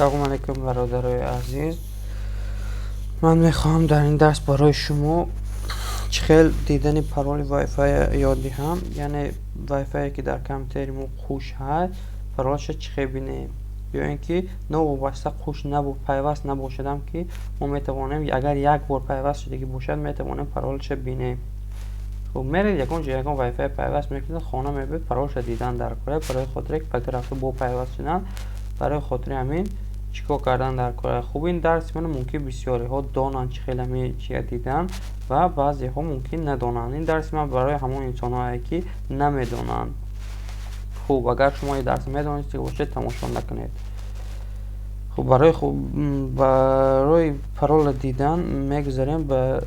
Салому алайкум, бародарои азиз. Ман мехоҳам дар ин дарс барои шумо чӣ хел дидани пароли Wi-Fi ёд диҳам, яъне Wi-Fi, ки дар компютери мо қуш ҳаст, паролаша чӣ хел бинем, ё ин ки новобаста қуш пайваст набошадам, ки мо метавонем, агар як бор пайваст шудагӣ бошад, метавонем паролаша бинем. Хуб, меред ягон ҷо, ягон Wi-Fi пайваст мекунед, хона мебиёд, паролаша дидан дар кора, барои хотире ки пага рафта бо пайваст шудан. Барои хотири ҳамин чӣ кор кардан дар кора? Хуб, ин дарси ман мумкин бисёриҳо донанд чӣ хел ҳамин чия дидан, ва баъзеҳо мумкин надонанд. Ин дарси ман барои ҳамон инсонҳое, ки намедонанд. Хуб, агар шумо ин дарсро медонистед бошед, тамошо накунед. Хуб, барои паролро дидан мегузарем ба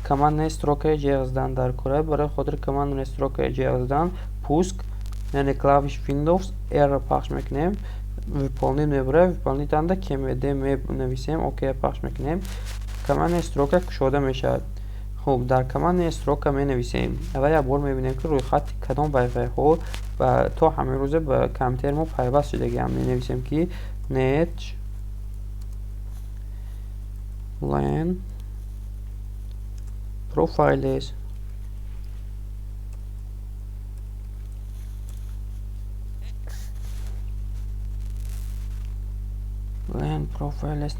командная строка ҷеғ задан дар кора. Барои хотири командная строка ҷеғ задан пуск, яъне клавиш Windows R пахш мекунем, выполнить мебарад, выполнить анда cmd менависем, ок пахш мекунем, командная строка кушода мешавад. Хуб, дар командная строка менависем, аввал як бор мебинем, ки рӯйхати кадом Wi-Fi-ҳо то ҳамин рӯза ба компютери мо пайваст шудагиам. Менависем, ки net wlan profiles, wlan profiles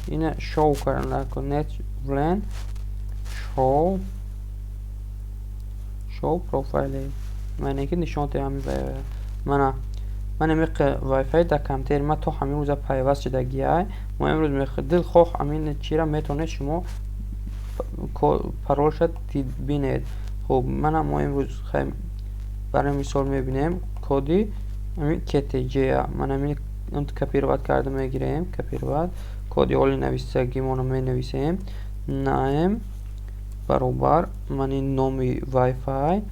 ина show кардан, net wlan show profile, маъне ки нишон диҳам. Мана, ман ҳамин Wi-Fi дар компютери ман то ҳамин рӯза пайваст шудагиай. Мо имрӯз дилхоҳ ҳамин чиро метавонед шумо паролша бинед. Хуб, мана, мо имрӯз барои мисол мебинем коди ҳамин ктж. Ман ҳамин копировать карда мегирем, копировать, коди ҳоли нависагимонро менависем: name баробар ман ин номи Wi-Fi,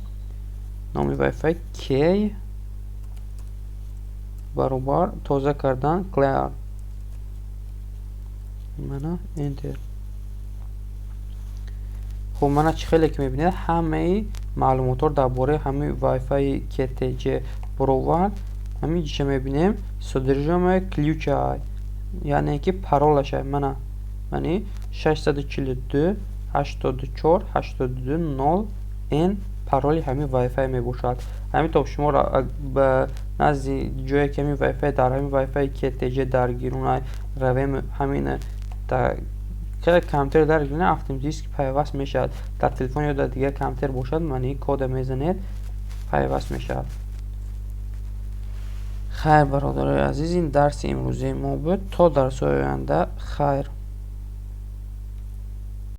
номи Wi-Fi key баробар тоза кардан clear, мана, enter. Хуб, мана, чӣ хеле ки мебинед, ҳамаи маълумотҳоро дар бораи ҳамин Wi-Fi ктж баровард. Ҳамин ҷиша мебинем, содержимое ключа, яъне ки паролаша. Мана, мани 642 84 82 0 н пароли ҳамин Wi-Fi мебошад. Ҳамин то шумо ба назди ҷое ки ҳамин Wi-Fi, дар ҳамин Wi-Fi ктж дар гирунай равем, ҳамин компютер дар гирунай автоматически пайваст мешавад. Дар телефон ё дар дигар компютер бошад, мани кода мезанед, пайваст мешавад. Хайр, бародарои азиз, ин дарси имрӯзаи мо буд. То дарсҳои оянда хайр.